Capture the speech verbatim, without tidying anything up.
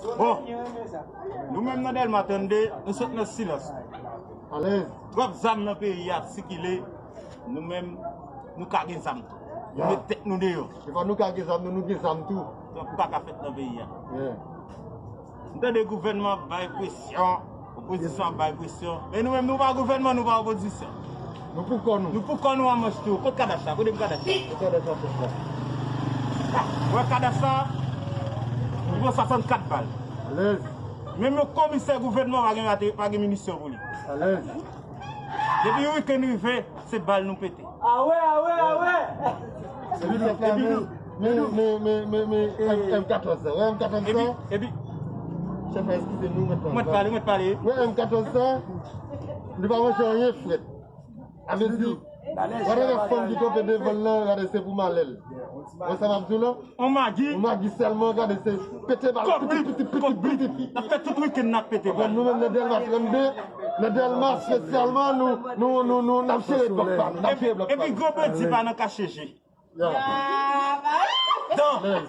Bon, nou menm nan Dèlma trannde, nou sot nan silans. Alèz. Twòp zam nan peyi a ap sikile, nou menm, nou ka gen zam tou. Nou met tèt nou deyò. Se pa nou ka gen zam, nou, nou gen zam tou. Twòp pa ka fèt nan peyi a. M tande gouvènman ap bay presyon, opozisyon ap bay presyon. Men nou menm, nou pa gouvènman, nou pa opozisyon. Nou pou kò nou. Nou pou kò nou an manch tou. Kot Kadash la? Kote m Kadash la? Kot Kadash la fèt la? Wè Kadash la, li pran swasannkat bal. Alèz. Menm yon komisè gouvènman pa gen mate-, pa gen minisyon pou li. Alèz. Depi wikenn rive, se bal nou pete. Awe, awe, awe! Epi, epi, men, men, men, men, men, M katòz sa. Wè, M katòz sa. Epi, epi, chèf la, eskize nou, mèt pale. Mèt pale, mèt pale. Wè, M katòz sa, li pa manje anyen frèt. A vle di, whatever fanm ki kanpe devan l lan, gade se pou malè l. Wè sa m ap di w lan? On magi. On magi sèlman, gade se pete bal. Piti, piti, piti, piti, piti. N ap fè tout wikenn n ap pete bal. Nou menm nan Dèlma trannde, nan Dèlma espesyalman, nou, nou, nou, nou, n ap jere blòk pa nou, n ap jere blòk pa nou. Epi gwo bandi pa nan kache je. Alèz.